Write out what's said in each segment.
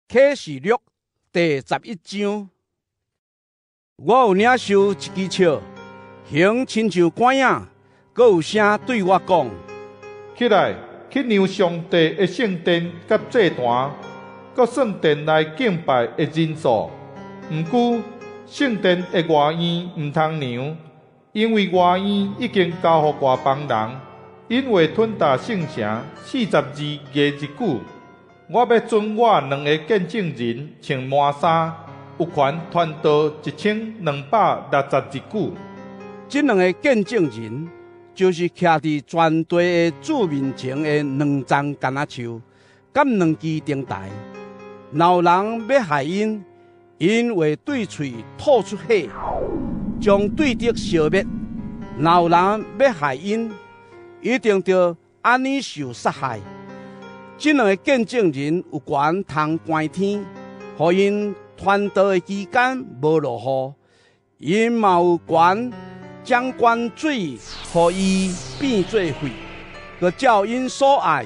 啟示錄第11章，我有領受一支冊，形親像拐仔，閣有聲對我講：起來，去量上帝的聖殿佮祭壇，閣算殿內敬拜的人數。毋過，聖殿的外院毋通量，因為外院已經交予外邦人，𪜶會吞噬聖城42個日久。我欲准我兩个見證人穿麻衫，有權傳道1260日久。這兩个見證人，就是徛佇全地的主面前的兩欉柑仔樹，佮兩支燈台。若有人欲害𪜶，𪜶會對喙吐出火，將對敵燒滅。若有人欲害𪜶，一定著按呢受殺害。這兩个見證人有權通關天，予𪜶傳道的期間無落雨。𪜶嘛有權掌管水，予伊變做血，閣照𪜶所愛，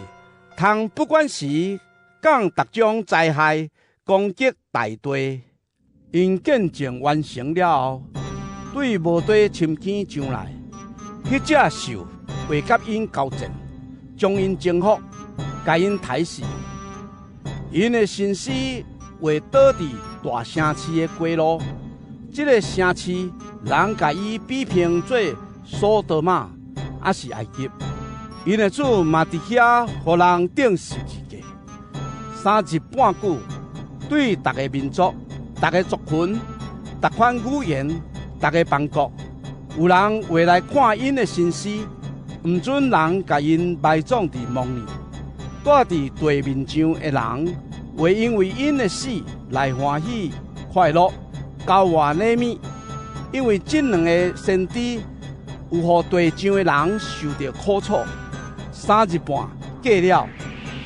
通不管時降逐種災害攻擊大地。𪜶見證完成了後，對無底深坑上來，彼隻獸會佮𪜶交戰，將𪜶征服，共𪜶刣死。𪜶的身屍會倒佇大城市的街路。這个城市人共伊比拼做所多瑪，抑是埃及。𪜶的主嘛佇遐予人釘十字架。3日半久，對逐个民族、逐个族群、逐款語言、逐个邦國，有人會來看𪜶的身屍，毋准人共𪜶埋葬佇墓裡。住佇地面上的人，會因為𪜶的死來歡喜快樂，交換禮物，因為這兩个先知有予地上的人受著苦楚。3日半過了，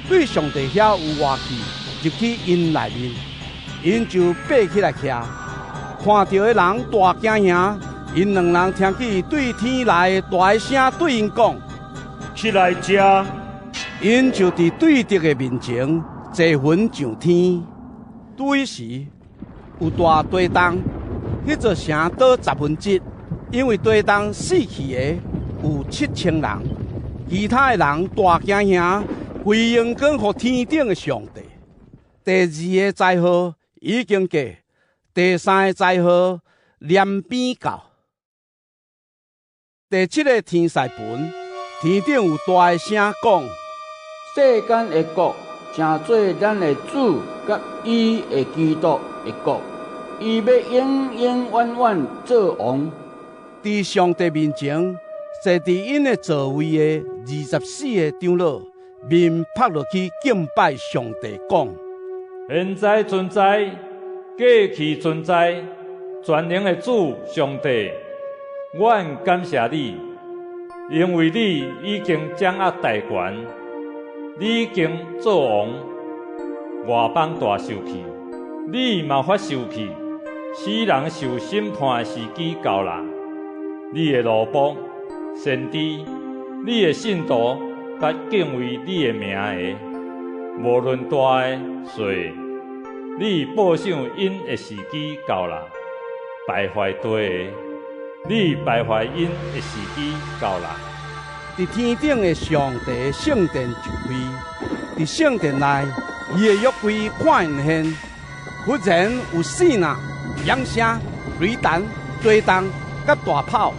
對上帝遐有活氣入去𪜶內面，𪜶就爬起來徛，看著的人大驚嚇。𪜶兩人聽見對天來的大聲對𪜶講：起來食。𪜶就佇對敵的面前坐雲上天。拄彼時有大地動，彼座城倒十分之一，因為地動死去的有7000人，其他的人大驚嚇，歸榮光予天頂的上帝。第二个災禍已經過，第三个災禍連邊到。第七个天使盤，天頂有大个聲講：世間的國成做咱的主佮伊的基督的國，伊欲永永遠遠做王。佇上帝面前，坐佇𪜶的座位的24个長老，面拍落去敬拜上帝，講：現在存在，過去存在，全能的主上帝，阮感謝你，因為你已經掌握大權，你已經做王，外邦大受氣，你嘛發受氣，死人受審判的時機到啦。你的奴僕、先知、你的聖徒，佮敬畏你的名的，無論大的、細的，你報賞𪜶的時機到啦。敗壞地的，你敗壞𪜶的時機到啦。佇天頂的上帝聖殿就位，佇聖殿內，伊的約櫃看會見，忽然有四若、響聲、雷霆、地動佮大炮。